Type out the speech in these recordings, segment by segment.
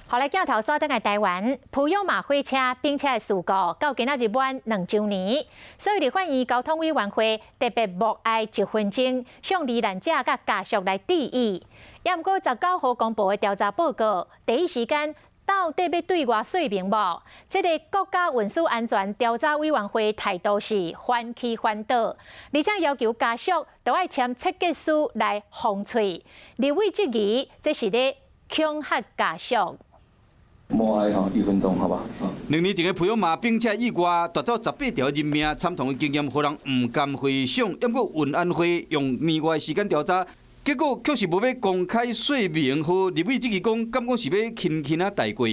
予來鏡頭煞轉來台灣，普悠瑪火車冰車的事故到今仔日滿2週年，所以立法院交通委員會特別默哀一分鐘，向罹難者佮家屬來致意。也毋過19號公布的調查報告，第一時間到底欲對外說明無？這个國家運輸安全調查委員會態度是反起反倒，而且要求家屬都愛簽切結書來封喙。立委質疑這是咧恐嚇家屬。默哀吼，一分鐘，好吧？ 2年前的普悠瑪冰車意外，奪走18條人命，慘痛的經驗，予人毋甘回想。毋過運安會用年外時間調查，結果卻是無欲公開說明，予立委質疑講，敢講是欲輕輕仔帶過。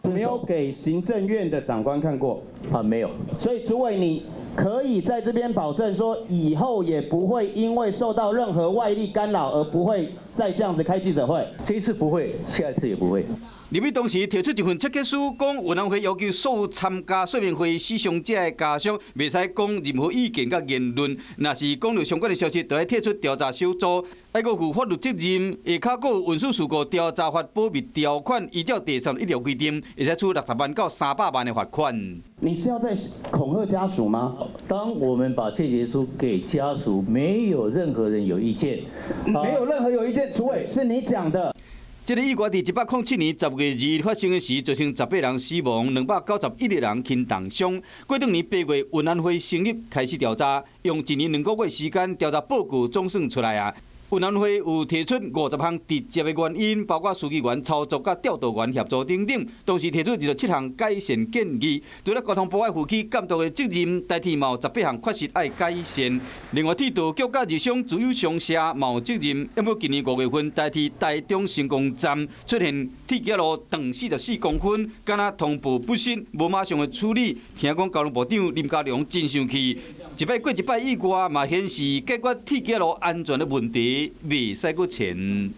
沒有給行政院的長官看過。啊，沒有。所以主委，你可以在這邊保證說，以後也不會因為受到任何外力干擾而不會再這樣子開記者會。這一次不會，下一次也不會。立委當時提出一份切結書，講運安會要求所有參加說明會死傷者的家屬，袂使講任何意見佮言論，若是講著相關的消息，就愛退出調查小組，愛閣負法律責任。下跤閣有運輸事故調查法保密條款，依照第31條規定，會使處60萬到300萬的罰款。你是要在恐嚇家屬嗎？當我們把切結書給家屬，沒有任何人有意見，沒有任何有意見，主委是你講的。這个意外佇107年10月2日發生的時，造成18人死亡，291個人輕重傷。過當年8月，運安會成立開始調查，用一年2個月時間調查報告總算出來啊。運安會有提出50項直接的原因，包括司機員操作佮調度員協助等等。同時提出27項改善建議，除了交通部愛負起監督的責任，台鐵嘛有18項缺失愛改善。另外，鐵道局佮日商自有商社嘛有責任。毋過今年5月份，台鐵台中成功站出現鐵橋路長44公分，敢若通報不實，無馬上的處理。聽講交通部長林佳龍真生氣，一擺過一擺意外，嘛顯示解決鐵橋路安全的問題袂使閣延。